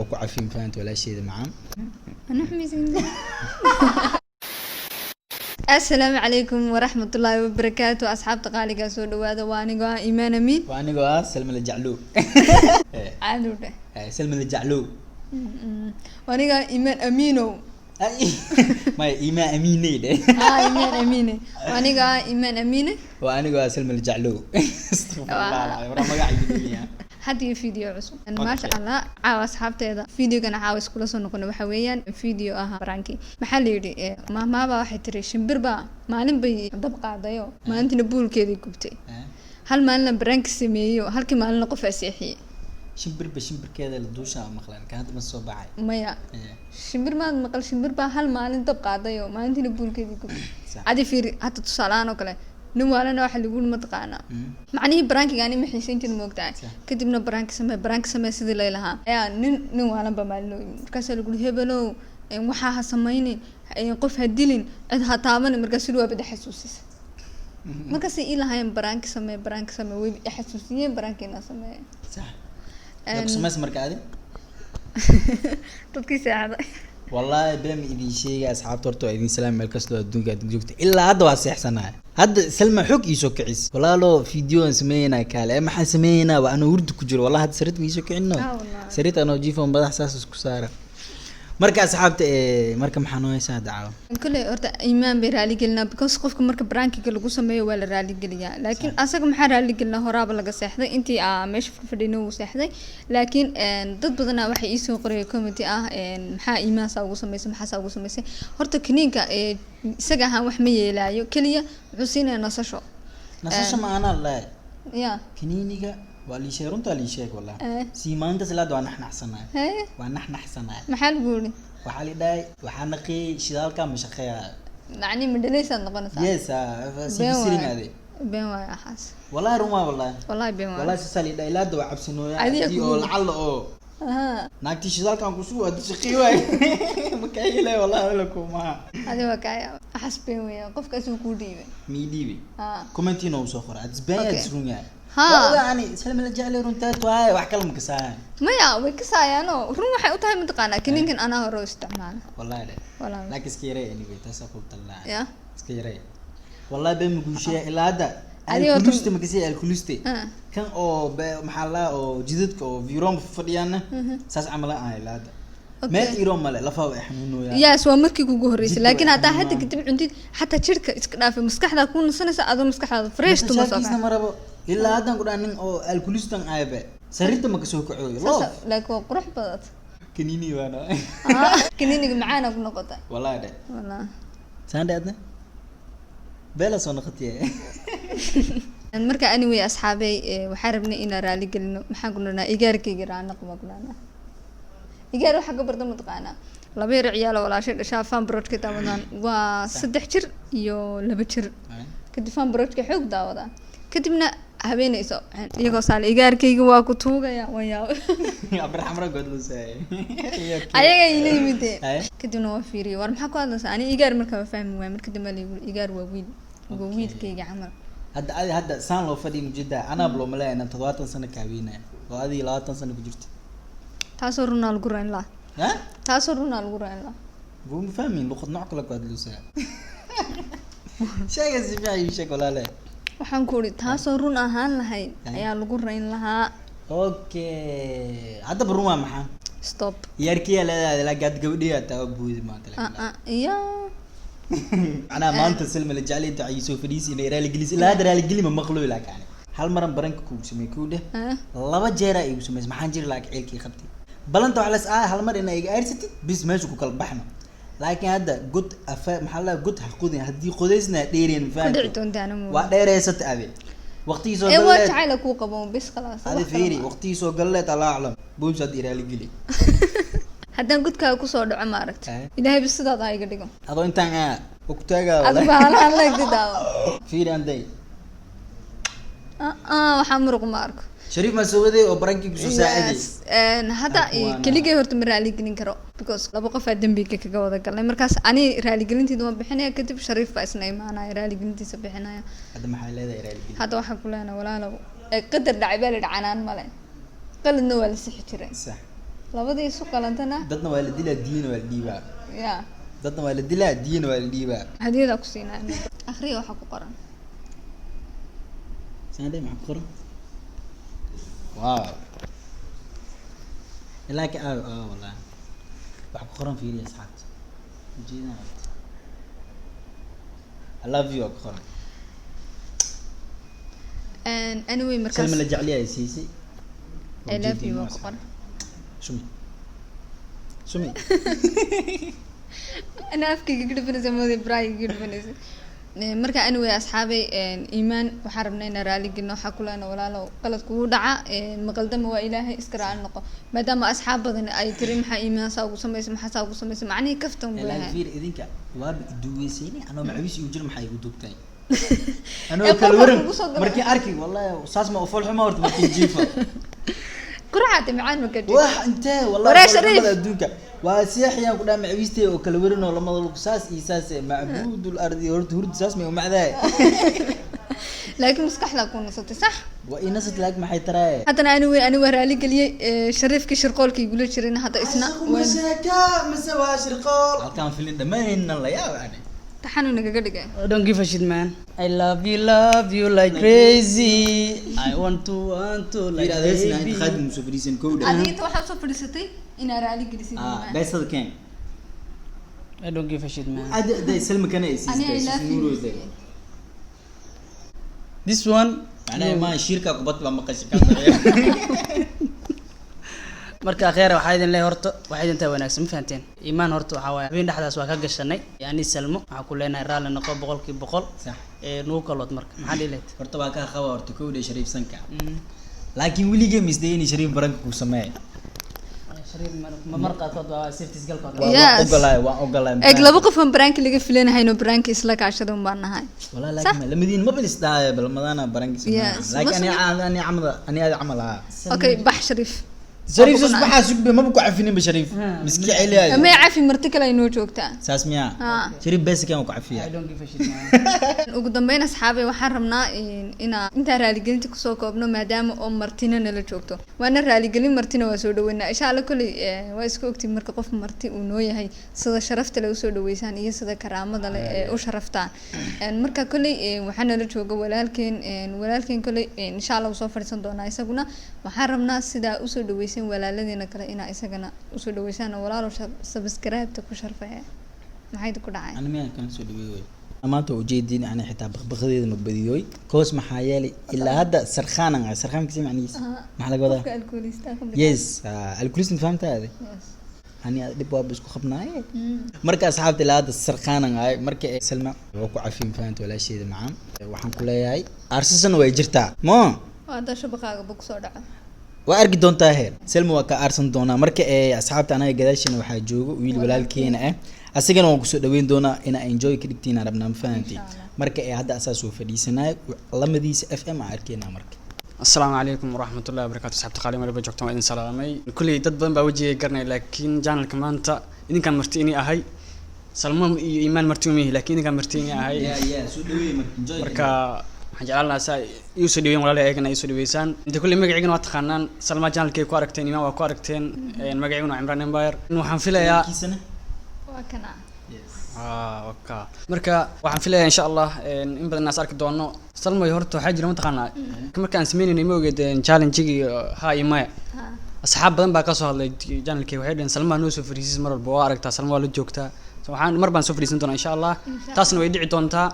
Ku cafin fahamta walaasheeda macaan. Ana xumaysan. Assalaamu calaykum waraxmatullaahi wabarakaatu, asxaabta qaaligaa, soo dhawaada. Waa anigoo ah Iimaan Amiin. Waa anigoo ah Salma la Jaclow. Caadi dheh. Salma la Jaclow. Waa aniga Iimaan Amiinow. Maya, Iimaan Amiiney dheh. Ah, Iimaan Amiine. Waa aniga ah Iimaan Amiine. Waa anigoo ah Salma la Jaclow. Astaghfirullah alcazim, war magaca idin. Hadda iyo video cusub, maasha Allah. Caawa asxaabteeda videogana caawa iskula soo noqona waxa weeyaan video ah prank-i. Maxaa la yidhi? Mahmaaba waxay tiri, shimbir baa maalin bay dab qaadayo, maalintiina buulkeedii gubtay. Hal maalina prank-i sameeyo, halkii maalina qof aa seexiyey. Shimbirba shimbirkeeda la duusha maqleen, kan hadda ma soo baxay. Maya, shimbir maad maqal? Shimbir baa hal maalin dab qaadayo, maalintiina buulkeedii gubtay. Adi fiiri hadda, tusaalehaan oo kale, nin waalana waxa lagu mataqaanaa macnihii prank-iga ani ma xiisan jirin, moogtahay? Kadibna prank-i samee, prank-i samee sidii lay lahaa ayaa nin waalan baa maalin loo yimid. Markaasaa lagu uri, "Hebelow, waxaa ha samaynin, qof ha dilin, cid ha taabanin." Markaas sidii waa bada xasuusisa. Markaasay ii lahaayeen prank-i samee, prank-i samee, way i xasuusiyeen prank-i inaa sameeye. Sax, yaa ku samays marka adi? Dadkii seexday. Wallaahi been idin sheegay, asxaabta. Horta waa idin salaam meel kastoo adduunka aad joogta. Ilaa hadda waa seexsanahay. Hadda Salma xog iisoo kicis, "Walaalo, video aan sameeynaa, kaale." Ee maxaan sameeynaa? Waa anoo hurdi ku jiro. Wallahi hadda sariirta ma iisoo kicino. Ah, wallahi. Sariirta anoo jiifo madax saas isku saara. Marka asxaabta, marka maxaa noo haysaa hadda caawa? Kale horta Iimaan bay raaligelinaa, because qofka marka prank-iga lagu sameeyo waa la raaligeliyaa. Laakiin asaga maxaa raaligelinaa? Horaaba laga seexday, intii aa meesha fadhina wuu seexday. Laakiin dad badanaa waxay iisoo qoraya comment ah, "Maxaa Iimaan saa ugu sameysay? Maxaa saa ugu sameysay?" Horta kaniinka isaga ahaan wax ma yeelaayo, keliya wuxuu siinaya nasasho. Nasasho ma anaa lahay. Ya. Kaniiniga waa lii sheeg, runtaa lii sheeg wallahi. Sii maalintaas ilaa hadda waa naxnaxsanahay. Hee. Waa naxnaxsanahay. Maxaa lagu yidhi? Waxaa la dhahay, waxaa naqiyey shidaalka ma shaqeeyaa. Macnihi madhaleysaad noqonaysaa. Yes. Been sirin. Waaye. Ade. Been waaye axaas. Wallahi run waa, wallahi. Wallahi been waaye. Wallahi saasaa la dhahay. Ilaa hadda waa cabsinooya. Adiga haddii kugu- oo lacalla oo naagtii shidaalkan kusugu hadii shaqii waay makaa yeelay, wallahi wala kumaha. Adi waa kaaya, axaas been weeyaan. Qofka asigu kuu dhiibay. Mii dhiibi. Commentina uu soo qoray adisbeen. Run yahay. Waa ani Salma la jeclay, runteed waaye, wax kale ma kasaayan. Maya, way kasaayaanoo run waxay u tahay mataqaanaa, kaninkan anaa hore u isticmaala. Wallahi dhe. Wallahi. Laakiin iska yarey anyway, taasaa ku talaa. Ya. Iska yarey, wallahi been maguusheeya ilaa hadda. Adiga horta- Alkuliste makasii alkuliste. Kan oo maxaa la oo jidadka oo viron fadhiyaana saas camal ah ilaa hadda. Meel iro male, lafaha way xanuunooyaan. Yes, waa markii kugu horreysay. Jidka laakiin way haddaa hadda xanuunaan. kadib cuntid, xataa jirka iska dhaafay, maskaxdaa kuu nasanaysa, adoo maskaxdaada fresh tuma soo shaarkiisna baxay. Ma rabo. Ilaa haddan ku dhaha, nin oo alkulistan aybe sariirta ma kasoo kacooyo loof. Laakiin waa qurux badat. Kaniini waana. Kaniniga macaana ku noqota. Wallahi dhe. Wallahi. Saan dhe, adna beela soo noqotay. Marka anyway asxaabey, waxaan rabnay inaan raali gelino. Maxaan ku dhahnaa? Igaarkayga raanaq baan ku dhahnaa. Igaar waxaa ka barta mataqaanaa, laba yar ciyaalo walaashay dhashaa fan broadka daawadaan. Waa 3 jir iyo 2 jir. Kadib fan broadka xoog daawadaan, kadibna habeenayso iyagoo saale, "Igaarkayga waa ku tuugaya." Waan yaabay. Cabdiraxmaan godlusay. Ayaga ila yimid. Haye. Kadibna waa fiiriyay, "War maxaa ku hadlaysaa?" Ani igaar markaa waa fahmi waay. Marka dambe la yiri, "Igaar waa wiil, waa wiilkayga camal." Hadda adi hadda saan loo fadhiya mujida, anaab loo malaya inaan 70 sano kaaweynaya oo adiga 20 sano ku jirta. Taasoo runaa lagu rayn laha. Ha. Taasoo runaa lagu rayn laha. Buu ma fahmin, luqad nooc kale ku hadlaysaa. Sheega si fiican ii sheeg, walaale. Waxaan ku uri, taasoo run ahaan lahayd Haye. ayaa lagu rayn lahaa. Okay, haddaba run waa maxaa? Stop. Yarkiyaa leedahay, laakiin hadda gabadhiyaa taa buudi maanta. Ah ah, iya. Macnaha maanta Salma la jeclay inta ay soo fadhiisi inay raali gelis. Ilaa hadda raali geli ma maqlo. Laakiin hal maran baranka kugu sameey kuu dheh. Laba jeeraa igu samaysay. Maxaan jiri laakiin ciilkii qabtay balanta wax las ah, hal mar inaa iga aarsatid bis, meesha ku kala baxno. Laakiin hadda god afa maxaa la god ha qodin, haddii qodaysna dheereen. Ku fahanti dhici doontaana mooye. Waa dheereysata ade waqtigii soo Ee waa galleed. Jacayla kuu qabo bis, khalaas. Adi wax kale fiiri ma. Waqtigii soo galleed, Allah aclam, boobs hadda iraali geli. Haddaan godkaaga kusoo dhaco, maaragta? Eh. Ilaahay bis sidaad ha iga dhigo. Adoo intaan aa oo ku taagaa. Adigu halahan leegdi daawo. Fiiri anday. Ah ah, waxaa muruq ma arko. Shariif maa soo waday oo barankii kusoo saaciday. Yes. Hadda Kuwaana. keligay horta ma raaligelin karo, because laba qof aa dembiga kaga wada galnay. Markaas ani raaligelinteeda ma bixinaya, kadib Shariif baa isna imaanaya, raaligelintiisa bixinaya. Hadda maxay leedahay raaligeli? Hadda waxaan ku leenahay, walaalow, ee qadar dhacay baa la yidhi, canaan male, qaladna waa la sixi jiray. Sax. Labadii isu qalantana. Dadna waa la dilaa, diyana waa la dhiibaa. Ya. Dadna waa la dilaa, diyana waa la dhiibaa. Hadiyadaa ku siinaa. Akhriya waxaa ku qoran. Saande, maxaa ku qoran? Wow, ilaa ka aaw aa, wallahi waxa ku qoran, fiiriya asxaabta, ujeedaan rabta. "I love you" aa ku qoran. Anyway, markaas Salma la jecliya ay siisay. "I love you" waa ku qoran. Shumi shumi. Ana afkayga ka dhufanaysa mooday, braayga ka dhufanaysa. Marka anyway, asxaabay, Iimaan waxaan rabnaa inaan raali gelino. Waxaa kulana, walaalow, qalad kugu dhaca, maqaldama waa Ilaahay, iska raali noqo, maadaama asxaab badan ay tiri, "Maxaa Iimaan saa ugu samaysa? Maxaa saa ugu samaysa?" Macnihii kaftan buu Laakiin ahaa. Fiir, idinka waaba iduugeysayni anoo macawiis igu jiro, maxaa igu duubtay anoo Ee, kala qolka waran? kugu soo galay. Markii arki, wallahi saas ma ufol xuma horta markii jiifo. Qurxaate macaan marka jiro. Wax intee wallahi Waraa fool Shariif. xumada adduunka waa seexiyaan ku dhaha macawiistay oo kala waran oo lamada lug saas iyo saas eh, macbuudul ardi horta hurdi saas may umacdahay. Laakiin maskaxdaa ku nasatay, sax? Waa inasad, laakiin maxay taraaye? Haddana anyway, ani waa raali geliyey. Shariifkii shirqoolkii igula jirayna hadda isna Sheeka mise waa shirqool? Halkaan filin dhammaanayna la yaab ani. Taxanu nagaga dhigay. I don't give a shit, man. I love you, love you like crazy. I want to like Fiir, adeesina inta baby. Khaadim soo fadhiisan kow dha. Adiga inta waxaa usoo fadhiisatay inaa raali gelisid Ah, Iimaan. Beesada keen. I don't give a shit, man. Ada day Salma kana ay Ani "I siistay love you" nuurooday. This one. Macnaha ma shirka kubad baa maqashay ka. Marka akheera, waxaa idin leeyahay, horta waxaa idin tahay wanaagsan, ma fahanteen? Iimaan horta waxaa waaye habeen dhexdaas waa ka gashanay yani. Salmo waxaa ku leenahay raalli noqo 100%. Sax. Ee nugu kalood marka maxaa dhihi lahayd? Horta waa kaa qaba horta kow dha, Shariif sanka. Laakiin weligay misdayni Shariif baranka ku sameey. Shariif mar qaarkood waa safety galkood. Waa Yes. ogolaay, waan ogolaay. Eeg, laba qof aan prank-i laga filanahayno prank-i isla kaashada un baan nahay. Walaa, laakiin lamadiin ma bilis dhaay bal madana baranka sameey. Yes, laakiin ani ani camal ani aad camal ah. Okay, bax Shariif. Shariif sas baxaa sugbe, maba ku cafinin ba Shariif. Miski celiyaay. Ma cafi, marti kale ay noo joogtaa. Saas miyaa? Ha. Shariif beesikan ku cafiya. I don't give a shit, man. Ugu dambeyn, asxaabay, waxaan rabnaa inaa intaan raaligelinta kusoo koobno, maadaama oo martina nala joogto. Waana raaligelin, martina waa soo dhaweynaa insha Alla. Kolley waa iska ogtiin marka qof marti uu noo yahay, sida sharafta le usoo dhaweysaan iyo sida karaamada leh ee u sharaftaan. Marka kolley waxaa nala jooga walaalkeen. Walaalkeen kolley insha Alla wuu soo fadhiisan doonaa isaguna. Waxaan rabnaa sidaa usoo dhaweysan walaaladeena kale inaa isagana usoo dhaweysaan. Walaalo, subscribe-ta ku sharfaya. Maxay ku dhacay? Ani miyaan kana soo dhaweey maanta? Ujeedin ani xitaa baqbaqadeeda ma badiyooy koos, maxaa yeelay ilaa hadda sarkhaanan ah. Sarkhaan kasi macnihiisa maxaa laga wadaa? Qofka alkoholista. Yes, alkoholist, ma fahamtaa ade? Yes. Ani dhib waaba isku qabnaaye. Marka asxaabta, ilaa hadda sarkhaanan ahay. Marka Salma waa ku cafin, fahamta walaasheeda macaan. Waxaan ku leeyahay aarsasana way jirtaa mo. Waa hadda shabaqaaga bug soo dhaco. Waa arki doontaa he, Selma waa ka aarsan doonaa. Marka asxaabta, anaga gadaasheena waxaa joogo wiil walaalkeena ah, asigana waan kusoo dhaweyn doonaa. Inaa enjoy ka dhigtiin aan rabnaa, ma fahanti? Insha Allah. Marka hadda asaas uu fadhiisanayo lamadiisa FM aan arkeynaa marka. Asalaamu calaykum waraxmatullahi wabarakaatu. Asxaabta qaali, meel ba joogtaan, waa idin salaamay. Kulley dad badan baa wejigay garanay, laakiin channelka maanta idinkaan marti inii ahay. Salmo iyo Iimaan marti uma yihi, laakiin idinkaan marti inii ahay. Ya, soo dhaweey marka, enjoy. Marka waxaan jeclaan lahaa saa iu soo dhaweyn walaalahay, ayagana iu soo dhaweysaan inta. Kulley magaciigana waa taqaanaan, Salma channelkay ku aragteen, Iimaan waa ku aragteen. Magaciiguna waa Cimraan Empire. Waxaan filayaa kiisana. Waa kana. Yes. Ah, waka. Marka waxaan filayaa insha Allah in badan naas arki doono. Salmay, horta waxaa jira, mataqaanaa, markaan sameynayna, ma ogeed challenge-gii ha iyo maya? Ha. Asxaab badan baa kasoo hadlay channelkii, waxay dhaheen, "Salma noo soo fariisis mar walba, waa aragtaa, Salma waa la joogtaa." So waxaan mar baan soo fariisan doonaa insha Allah. Insha. Taasna way dhici doontaa.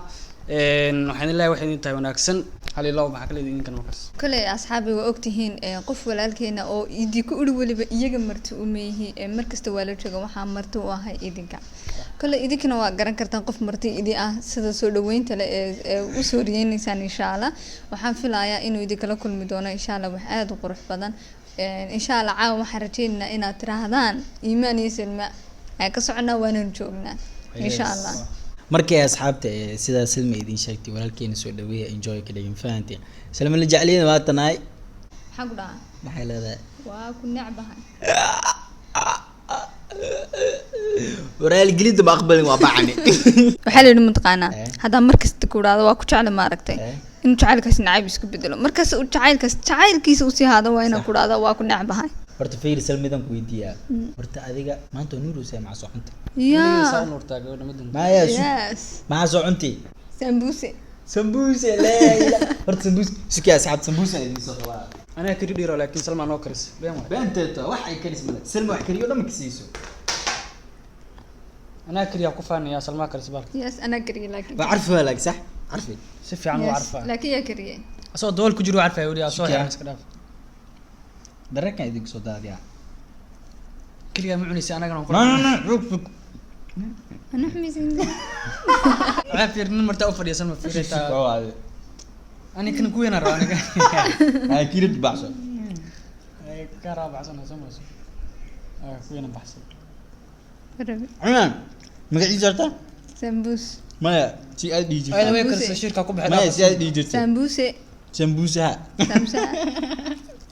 Waxaan idin leeyahay waxay idin tahay wanaagsan. Hal iyo labo maxaa kala idinkan markaas? Kale asxaabi, waa ogtihiin qof walaalkeena oo idinku uri weliba iyaga marti uma yihi. Markasta waa la jooga, waxaa marti u ahay idinka. Kale idinkana waa garan kartaan qof marti idi ah sida soo dhaweynta le ee usoo riyeyneysaan. Insha Allah waxaan filayaa inuu idinkala kulmi doono insha Allah wax aada u qurux badan. Insha Allah caawa waxaan rajeynaynaa inaad tiraahdaan, "Iimaan iyo Silma ayaan ka soconaa, waananu joognaa," insha Allah. Markii asxaabta sidaa Salma idin sheegtay, walaalkeena soo dhaweeya, enjoy ka dhigin, fahanteen? Salma la jecliyada waa tanaay. Maxaa ku dhacay? Maxay leedahay? Waa ku necbahay. Waraalgelinta ma aqbalin, waa bacani. Waxaa la yidhi, mataqaanaa, Eh. haddaa markasta ku idhaahdo "waa ku jecla," maaragtay, Eh. inuu jacaylkaas nacayb isku bedelo. Markaas uu jacaylkaas jacaylkiisa usii haado, waa inaan ku idhaahdo "waa ku necbahay." Horta fiiri, Salmidan ku weydiiyaa. Horta adiga maanta waa nuuraysaa, maxaa soo cuntay? Weligeed saa Ya. u nuurtaa gabadha middan. Maya su. Yes. Maxaa soo cuntay? Sambuse. Sambuuse leela. Horta sambuus suki, asxaab, sambuusa idin soo qabaa. Aniga kari dhiiro, laakiin Salma noo karis been waay. Beenteeto wax ay karis male. Salma wax kariyo dhan ma kasiiso. Anaa kariyaa ku faanaya, Salmaa karis baalka. Yes, anaa kariyey laakiin. Waa carfi waa laag sax carfi. Si fiican u Yes, carfaa. laakiin yaa kariyey? Asagoo dabool ku jiro u carfaya weli asoo Suki, xiran ah. iska dhaaf. Dareenkan idinku soo daadiyaa. Keligaa ma cunaysa, anagana waan No, kula. no, no, rug rug. Ana xumaysan. Waxaa fiir nin martaa u fadhiya Salma fiiraytaa. Waa. Ani kan ku weynaa raba aniga. Ay kirib baxso. Ay, ka raba baxsan soo mayso. Ay, ku weynaa baxsan. Rabi. Cunaan magaciisa horta. Sambus. Maya, si aad dhihi Ayada jirtay. way karsa shirka ku baxay. Maya, si aad dhihi jirtay. Sambuse. Sambuusaha. Samsa.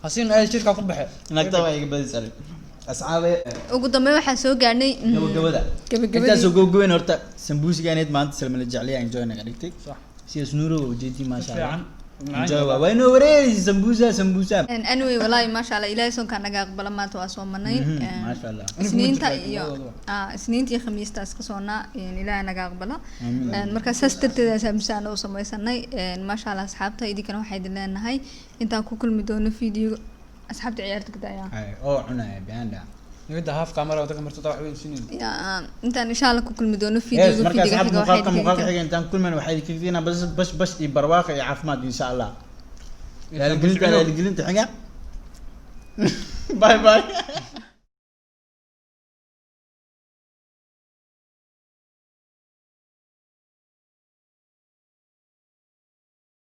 Hasiin ayada shirka ku baxay. Nagta waa iga badisay, asxaabe. Ugu dambeyn waxaan soo gaarnay gabagabada. Gabagabadii. Intaasoo gabagabeyn, horta sambuusigaaneed maanta Salmala jecliya enjoy naga dhigtay. Sax. Sidaas nuuro waa ujeedii, maasha Allah. Fiican. Enjoy waa inoo wareeraysa sambuusa sambuusa. Anyway, wallahi maasha Allah, Ilaahay soonkaa naga aqbala, maanta waa soomanay. Maasha Allah. Isniinta Anigu ma iyo jirto, labadooda. Isniinta iyo khamiistaas ka soonaa, Ilaahay naga aqbala. Amiin. Marka saas darteed saamsaan u samaysanay. Maasha Allah, asxaabta, idinkana waxaa idin leenahay intaan ku kulmi doono video. Asxaabta, ciyaarta ka daaya. Ay, oo cunaya bianda. Nigada haaf camera dadka martada wax weyn siinin. Ya, intaan insha Allah ku kulmi doono Yes, videoga marka videoga asxaabta, xiga waxaa muuqaalka idinkaga muuqaalka xiga intaan kulmayna, waxaa idinkaga teginaa bas bas bas iyo barwaaqo iyo caafimaad, insha Allah. Raaligelinta xiga. Bye bye.